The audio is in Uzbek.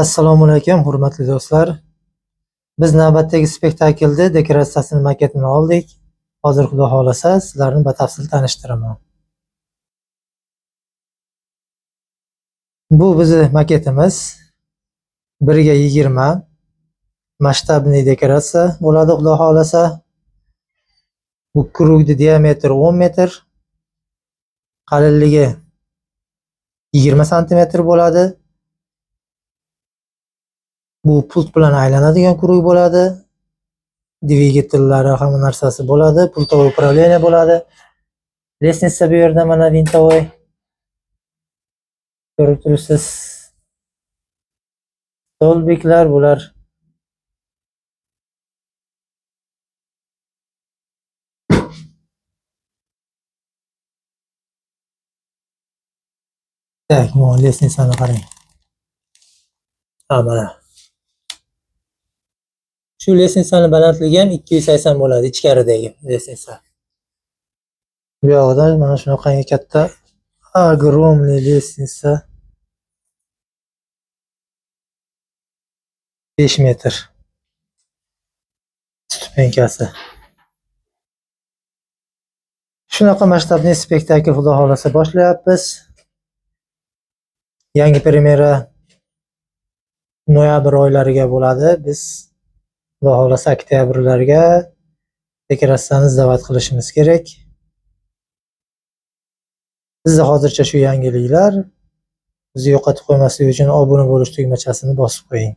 Assalomu alaykum, hurmatli do'stlar. Biz navbatdagi spektaklda dekoratsiyasini, maketini oldik. Hozir Xudo xohlasa sizlarni batafsil tanishtiraman. Bu bizni maketimiz 1 ga 20 masshtabli dekoratsiya bo'ladi, Xudo xohlasa. Bu круг ni diametri 10 metr, qalinligi 20 santimetr bo'ladi. Bu pult bilan aylanadigan круг bo'ladi. Dvigatellari, hamma narsasi bo'ladi. Пультовой управление bo'ladi. Лестница bu yerda mana винтовой. Ko'rib turibsiz. Столбик lar bular. Так, bu лестница ni qarang. Ha, mana. Shu лестница ni balandligi ham 280 bo'ladi, ichkaridagi лестница. Bu yog'idan mana shunaqangi katta огромный лестница. 5 metr. Ступенька si. Shunaqa masshtabli spektakl, Xudo xohlasa, boshlayapmiz. Yangi premyera noyabr oylariga bo'ladi. Biz, Xudo xohlasa, oktyabrlarga dekoratsiyani сдавать qilishimiz kerak. Bizda hozircha shu yangiliklar. Bizni yo'qotib qo'ymaslik uchun obuna bo'lish tugmachasini bosib qo'ying.